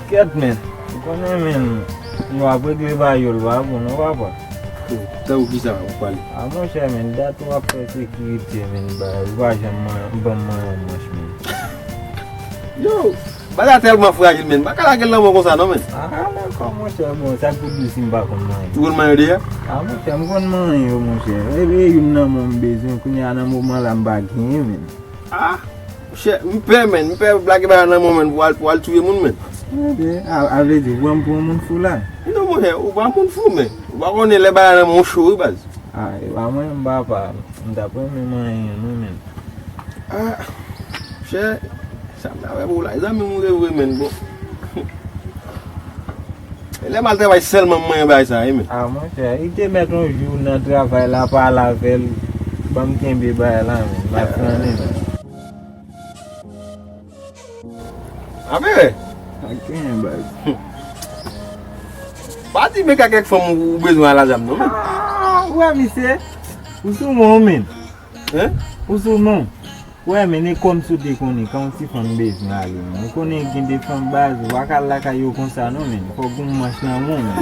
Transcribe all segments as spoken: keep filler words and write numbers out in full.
Kèt, men. Ou konnen, men, yo ap regle ba yo, l pa bon, non, papa. Tankou kisa w ap pale? A, monchè, men, dat w ap fè sekirite, men, ba, ou pa janm man-, ban m manyen yon manch, men. Yo, bagay tèlman frajil, men. M pa ka lage l nan men w konsa, non, men. A, men, kòman, monchè, bon, sa k pou di si m pa konn manyen? Ou konn manyen deja? A, monchè, m konn manyen yo, monchè. E, e youn nan men w m bezwen, kounye a nan moman la m pa genyen, men. Ah, monchè, m pè, men. M pè lage bagay nan men w, men, pou al, pou al touye moun, men. Ebyen, a, a vle di, ou pran m pou yon moun fou la? Non, monchè, ou pa moun fou, men. Ou pa konnen lè bagay nan men w cho, wi, baz. Ah, e pa mwen, m papa. M t ap renmen manyen, non, men. Ah, monchè, sa m t ap fè pou w la, zanmi m, ou se vre, men, bon. E lè m al travay sèlman m manyen bagay sa, wi, men. Ah, monchè, li te mèt yon jou nan travay la, pale avè l, ban m kenbe bagay la, men, m ap flannen, men. Apre? Pa genyen, baz. Pa di men ka kèk fanm ou, ou bezwen al a zam, non, men. Ah, ou wè, misye, ou sou men w, men. Hein? Ou sou men w. Wè, men, e kòmsi w te konnen, kan yon ti fanm bezwen ale, men. Ou konnen gen de fanm baz, ou pa ka al lakay yo konsa, non, men. Fòk gon manch nan men w, men.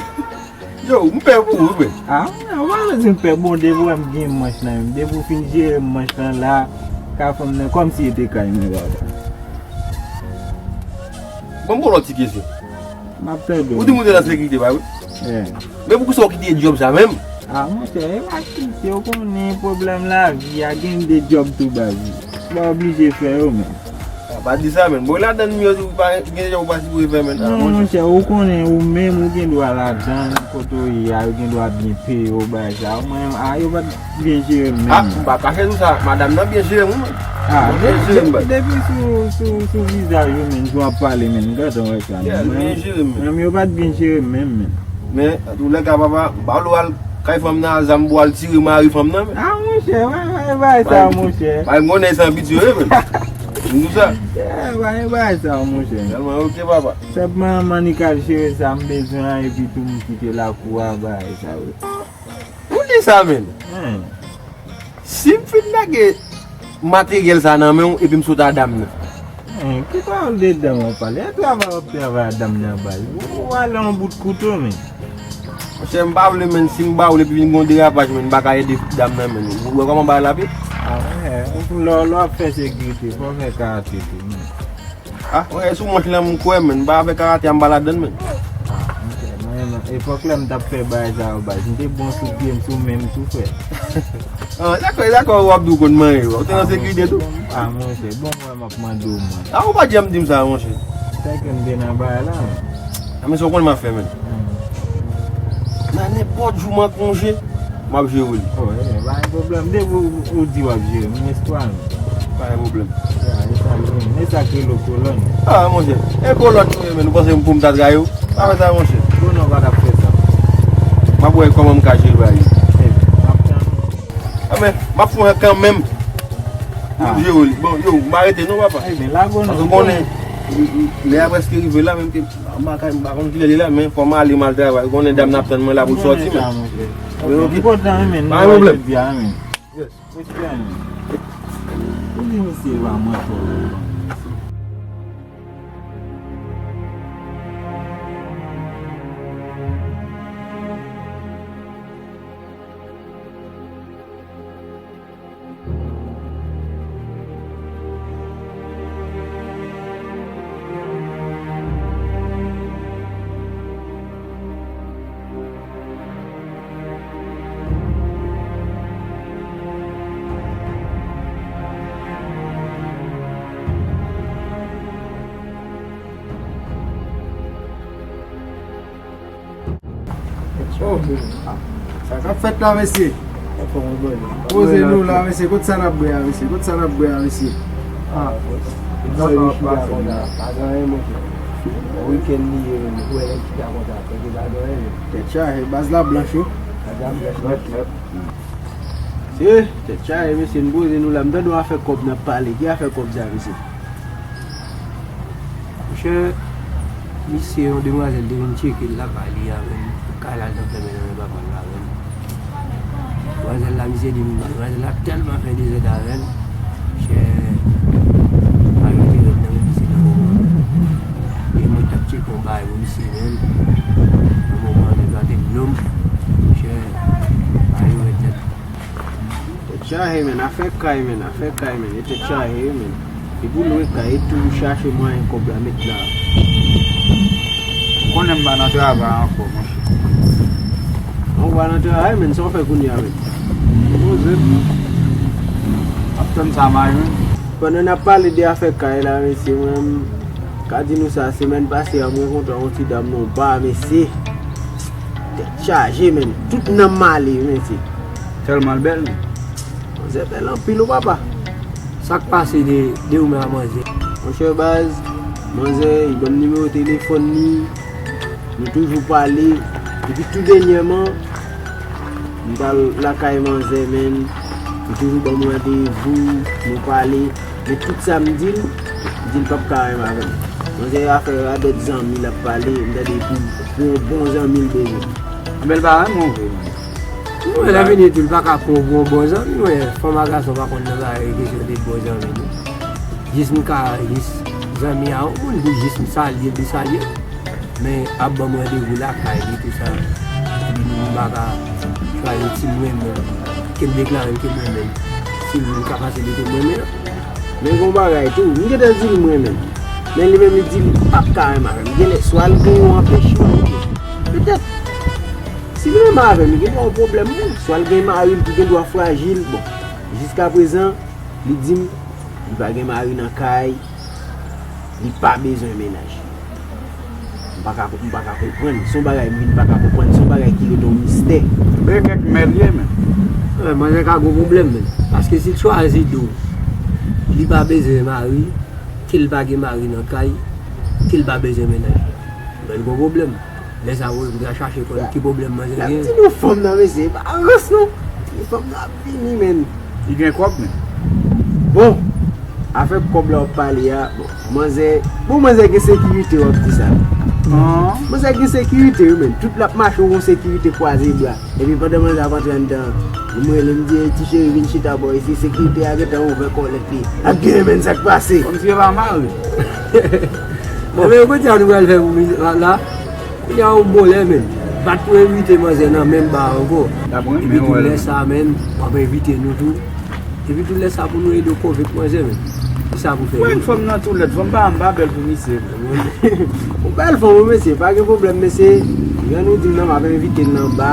Yo, m pè pou ou, wi, men. Ah, ou pa bezwen pè, bon, depi w wè m gen manch nan men m. Depi w fin jere m manch lan la, ka fanm nan, kòmsi e te kay mwen, papa. Ban m yon lòt ti kesyon. M ap tande w. Ou di moun te nan sekirite, pa vre? Yeah. Men poukisa w kite djòb sa menm? Ah, monchè, e pa kite, ou konnen pwoblèm lavi a, gen de djòb tou baz. Ou pa oblije fè yo, men. Ah, pa di sa, men. Bon, ladann yo, ou pa gen djòb ou pa sipoze fè, men. Ah, non, monchè, ou konnen ou menm, ou gen dwa ladann, kote w ye a, yo gen dwa byen peye w, bagay sa. Mwen, ah, yo pa t byen jere m menm. Ah, m pa kache nou sa, madanm nan byen jere m, wi, men. Ah, byen jere m, baz. Depi sou, sou, sou vizaj ou, men, jan w ap pale, men, m gentan wè sa, men. Yeah, byen jere m, men. Menm yo pa t byen jere m menm, men. Men, antoulèka, papa, m pa vle w al kay fanm nan a zam pou w al tire mari fanm nan, men. Ah, monchè, wè, wè, bagay sa, monchè. Bagay m konnen se anbitye, wi, men. M di w sa. Yeah, wè, bagay sa, monchè. Tèlman, ok, papa. Sèlman mannik al jere sa m bezwen an, epi tou m kite lakou a, bagay sa, wi. Ou di sa, men. Hmm. Si m fin lage materyèl sa nan men w, epi m sot a dam nan. Hmm, ki pawòl de dam w ap pale? E travay w ap travay a dam nan, baz. Ou, ou ale yon bout kouto, men. Monchè, m pa vle, men, si m ba w l epi vin gen yon derapaj, men, m pa ka ede dam nan, men. Ou wè kòman bagay la ap ye? Ah, wè, lè, lè w ap fè sekirite, fò w fè karate tou, men. Ah, wè, sou manch lan m kwè, men. M pa avèk karate a, m pa ladann, men. Ah, monchè, mwen, mwen, epòk la m t ap fè bagay sa yo, baz. M te bon sou pye m, sou men m tou, frè. Ah, dakò, dakò, w ap di w konn manyen yo. Ou te nan sekirite tou? Ah, monchè, bon, mwen, m ap mande w, mwen. Ah, ou pa t janm di m sa, monchè. Sèke m te nan bagay la, men. Ah, men sa w konnen m ap fè, men. Hmm. Nan nenpòt jou m an konje, m ap jere w li. Oh, eh, pa gen pwoblèm. Depi w, ou di w ap jere m, m espwa, men. Pa gen pwoblèm. Ya, e sa l ye, men. E sa k rele w kolòn. Ah, monchè. E kolòn nou ye, men. Nou panse m pou m ta trayi w? Pa fè sa, monchè. Bon, non, pa t ap fè sa. M ap wè kòman m ka jere bagay yo. Eh, m ap tann ou. Ah, men, m ap fè w kanmenm. Ah. Pou m jere w li. Bon, yo, m arete non, papa. Eh, men, lago non. Paske w konnen, lè a prèske rive la, menm ke M pa ka, m pa konn kilè li la, men fò m ale, m al travay. Ou konnen dam nan ap tann mwen la pou l sòti, men. Mwen sa, monchè. Ok, m kontan, wi, men. Pa gen pwoblèm. Jodi a, wi, men. Yes. Respè, men. Ou di misye pa mantò, wi, mesye. Oh, sa k ap fèt la, mesye? Poze nou la, mesye. Kot sa n ap bwè a, mesye? Kot sa n ap bwè a, mesye? Ah. Pa gen anyen, monchè. Wikenn li ye, men. Ou wè nèg chita konsa, tèt yo pa gen anyen, men. Tèt chaje, baz la blanch, wi. Baz la blanch, nèt, nèt. Se tèt chaje, mesye, n poze nou la. M tande w afè kòb n ap pale. Ki afè kòb sa, mesye? Monchè, misye, yon demwazèl te vin tcheke l lakay li a, men kay la, l t ap fèmen nan men papa l la, men. Demwazèl la, misye di m, demwazèl la tèlman fè dezòd avè l, monchè, pa mete rèd nan men misye nan moman. E mwen t ap tcheke yon Bay pou misye, men. Nan moman nèg la te blo m. Monchè, bay yo rèd nèt. Tèt chaje, men. Afè kay, men. Afè kay, men. E tèt chaje, men. E pou lwe kay, e toujou chache mwayen kòb la met la. Ou konnen m pa nan travay ankò, monchè. Ou pa nan travay, men. Sa w fè kounye a, men? Poze m. Ap tann sa m a jwenn. Pandan n ap pale de afè kay la, mesye, mwen, m ka di nou sa, semèn pase a, m rankontre yon ti dam nan yon ba, mesye. Tèt chaje, men. Tout nanm m ale, mesye. Tèlman l bèl, men. Manzè bèl anpil, wi, papa. Sa k pase de, de ou menm a manzè? Monchè baz, manzè, li ban m nimewo telefòn li. Nou toujou pale. Epi tou dènyèman, m t al lakay manzè, men. Li toujou ban m randevou, nou pale. Men tout sa m di l, li di l p ap ka renmen avè m. Manzè afè radòt zanmi l ap pale, m tande pou, pou yon bon zanmi l bezwen. Men l pa renmen w vre, men. Mwen, lè vini tou, l pa ka pran w pou yon bon zanmi, mwen. Fanm ak gason pa konn nan bagay kesyon de bon zanmi, non. Jis m ka, jis zanmi a yon moun, pou jis m salye l, li salye m. Men ap ban m randevou lakay li, tou sa. Epi m pa ka chwazi si m renmen l, ke m deklare l ke m renmen l. Si l vin ka fasilite m renmen l. Men gon bagay tou, m gentan di l m renmen l. Men li menm li di li p ap ka renmen avè m. Genlè swa l gen yon anpechman, petèt. Si li renmen avè m, li gen dwa yon pwoblèm, wi. Swa l gen mari l ki gen dwa frajil. Bon, jiskaprezan, li di m li pa gen mari nan kay, li pa bezwen mennaj. M pa ka, m pa ka konprann. Se yon bagay m vin pa ka konprann. Se yon bagay ki rete yon mistè. Men nèg mèt ye, men. Wi, manzè ka gon pwoblèm, men. Paske si l chwazi di w li pa bezwen mari, ke l pa gen mari nan kay, ke l pa bezwen mennaj. Men l gon pwoblèm. Lè sa a, ou ta chache konn ki pwoblèm manzè gen. N ap di nou fanm nan, mesye, pa rans non. Fanm nan ap vini, men. Li gen kòb, men. Bon, afè kòb la w ap pale a, bon, manzè, bon, manzè gen sekirite, w ap di sa. Manzè gen sekirite, wi, men. Tout l ap mache, w gon sekirite kwaze bra. Epi pandan manzè ap antre anndan an, m rele, m di, "Ey, ti cheri, vin chita bò isi, sekirite a gentan ouvè kòlèt li." Ap gen, men, sa k pase? Kòmsi yo pa mare. Bon. Ebyen, kote a nou pral fè pou mizik la, la? Kounye a yon bon lè, men. Bat pou envite manzè nan menm ba a ankò. Epi tou lè sa, men, w ap envite nou tou. Epi tou lè sa pou nou ede w konvenk manzè, men. Ki sa pou fè? Mwen, fanm nan tou lèd, fanm pa, m pa bèl pou misye. Ou bèl fanm, wi, mesye, pa gen pwoblèm, mesye. Jan nou di m nan, m ap envite l nan ba,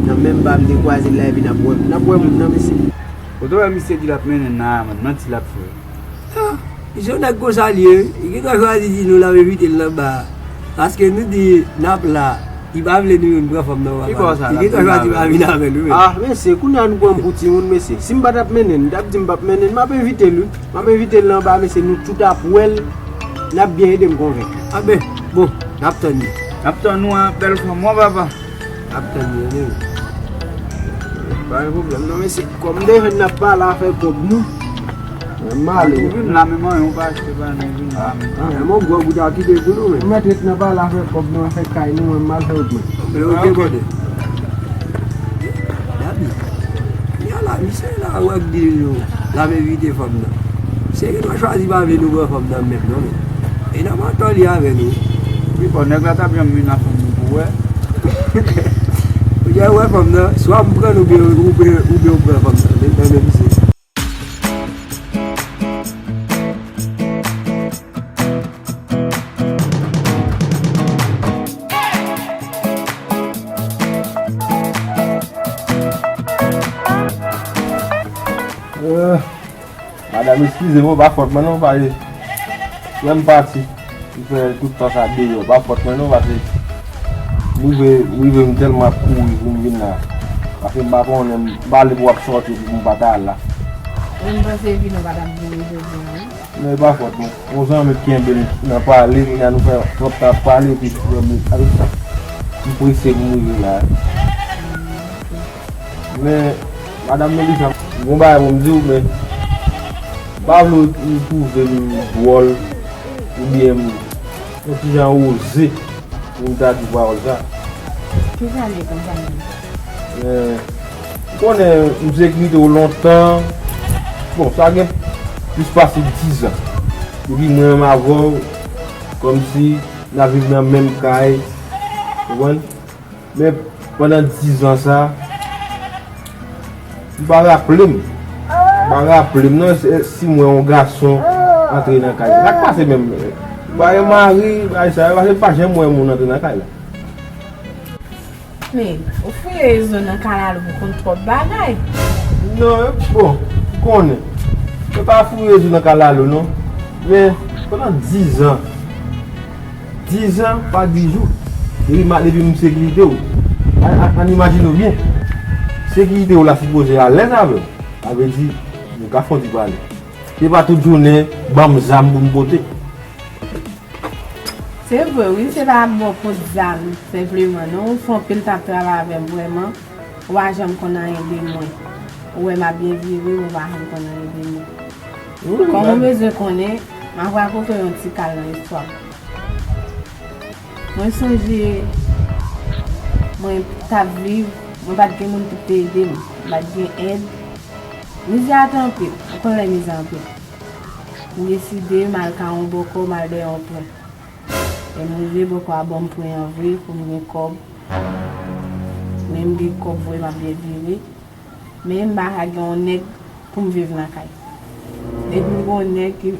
nan menm ba m te kwaze l la, epi n ap wè, n ap wè moun nan, mesye. Ou te wè misye di l ap mennen n nan, manti l ap fè. Ah, misye yon nèg konsa l ye, wi. Li gen dwa chwazi di nou l ap envite l nan ba a. Paske nou di n ap la, li pa vle nou menm pran fanm nan, papa. Li gen dwa chwazi pa vin avè nou menm. Ah, mesye, kounye a nou pran m pou timoun, mesye. Si m pa t ap mennen l, li t ap di m p ap mennen l, m ap envite l, wi. M ap envite l nan ba, mesye, nou tout ap wè l, n ap byen ede m konvenk li. Ah ben, bon, n ap tann li. N ap tann ou a, bèl fanm, wi, papa. Ap tann li, wi. Pa gen pwoblèm non, mesye. Kòm m te jwenn n ap pale afè kòb nou. Mwen m ale. Ou vin la menm, anyen ou pa achte pa nou, vin la menm. Ah, men mon gwòg ou ta kite pou nou, men. Ou mèt ret nan pale afè kòb nou, afè kay nou, mwen m al fè wout mwen. Men oke, brother. Dabi. Kounye a la, misye la, ou wè k di nou, l ap envite fanm nan. Misye gen dwa chwazi pa vle nou pran fanm nan menm, non, men. E n ap antann li avè nou. Wi, bon, nèg la t ap janm vin ak fanm nan pou wè. Ou jan wè fanm nan, swa m pran l oubyen, oubyen, oubyen w pran fanm nan. Men, men, men, misye. Euh, madanm, eskize m, pa fòt mwen non, pa e. Lè m pati, m fè tout tan sa deyò, pa fòt mwen non, paske m rive, m rive, m tèlman ap kouri pou m vin la. Paske m pa konnen, m pa vle pou w ap sòti epi pou m pa ta la. Mwen m panse vin ou pa t ap vini jodi a, wi. Men e pa fòt mwen. Yon zanmi k kenbe l nan pale, kounye a nou fè twòp tan ap pale, epi zanmi, avèk sa, m prese pou m rive la. Men, madanm Melissa, m gon bagay pou m di w, men m pa vle w twouve m dwòl, oubyen m yon ti jan oze. Pou m ta di pawòl sa. Kisa l ye konsa menm? Eh, m konnen m sekirite w lontan. Bon, sa gen plis pase dizan. Depi mwen menm avè w, kòmsi N ap viv nan menm kay. Ou konprann? Men pandan diz an sa, m pa raple m. M pa raple m non, se, si m wè yon gason antre nan kay sa. Sa k pase menm? M pa gen mari, bagay sa yo, paske m pa janm wè moun antre nan kay la. Men, ou fouye zo nan kalalou pou konn twòp bagay. Non, bon, ou konnen. Mwen pa fouye zo nan kalalou, non. Men, pandan diz an, diz an pa diz jou. Depi ma-, depi m sekirite w. A, a, ann imajine w byen. Sekirite w la sipoze alèz avè w. Sa vle di, nou ka fè yon ti pale. Se pa tout jounen, ban m zam pou m pote. Se vre, wi, se pa bon pot zam, senpleman, non. Ou fè anpil tan ap travay avè m, vrèman. Ou pa janm konn anyen de mwen. Ou wè m ap byen vire, ou pa janm konn anyen de mwen. Wi, kòm ou bezwen konnen, m ap rakonte w yon ti kal nan istwa m. Mwen sonje, mwen t ap viv, mwen pa t gen moun pou te ede m. M pa t gen èd. Mizè a te anpil. Ou konn lè mizè anpil. M deside m al kay yon bòkò, m al dèyè yon pwen. Lè m rive, bòkò a ban m pwen an vre pou m gen kòb. Men m gen kòb vre, m ap byen vire. Men m pa ka gen yon nèg pou m viv nan kay. Depi m gen yon nèg ki,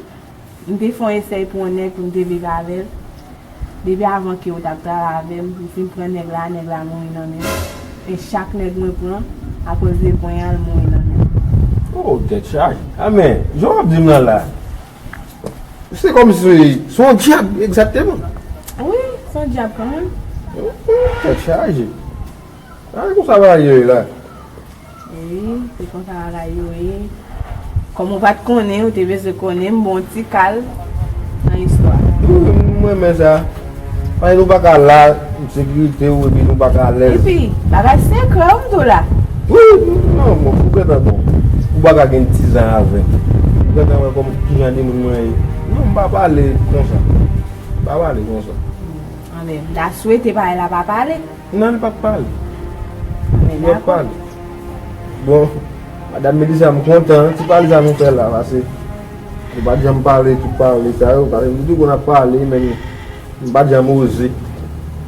m te fè yon esèy pou yon nèg pou m te viv avè l. Depi avan ke w t ap travay avè m, m fin pran nèg la, nèg la mouri nan men m. E chak nèg mwen pran, akoz de pwen an, l mouri nan men m. Oh, tèt chaje. A men, jan w ap di m lan la, se kòmsi se yon dyab, egzakteman. Wi, se yon dyab kanmenm. Tèt chaje. A, konsa bagay yo ye la. Wi, se konsa bagay yo ye. Kòm ou pa t konnen, ou te bezwen konnen, m ba w yon ti kal nan istwa. Wi, m renmen sa. Paske nou pa ka la, sekirite w, epi nou pa ka alèz. Epi, bagay sekrè, wi, m di w la. Wi, non, bon, ou gentan bon. Ou pa ka gen dizan avè m. Ou gentan wè kòm ki jan de moun mwen ye. Non, m pa pale konsa. M pa pale konsa. Anben, m ta swete bagay la pa pale. Non, li p ap pale. Li p ap pale. Bon, madanm Melissa, m kontan ti pale sa nou fè la, paske nou pa t janm pale tout pale sa yo, paske nou te konn ap pale, men m pa t janm oze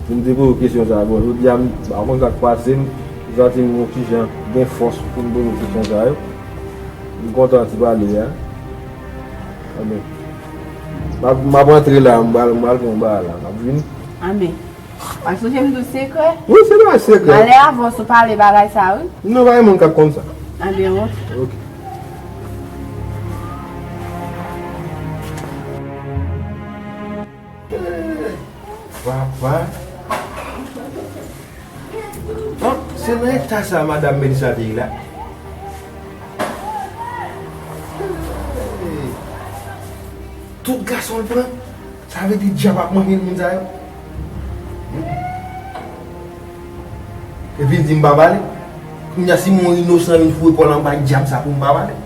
pou m te poze w kesyon sa yo. Bon, jodi a, m pa konn sa k pase m, m santi m yon ti jan gen fòs pou m poze w kesyon sa yo. M kontan ti pale a. Anben, m ap, m ap antre la, m pral, m pral pran yon bagay la, m ap vini. Anben. Paske w te di m tou sekrè. Wi, se pa sekrè. Malè avans ou pale bagay sa, wi. Non, pa gen moun k ap konn sa. Anben, ok. Ok. Papa. Bon, se nan eta sa madanm Melissa te ye la. Tout gason l pran. Sa vle di dyab ap manje moun sa yo. Epi l di m pa pale. Kounye a si m yon inosan vin foure kò l anba dyab sa pou m pa pale.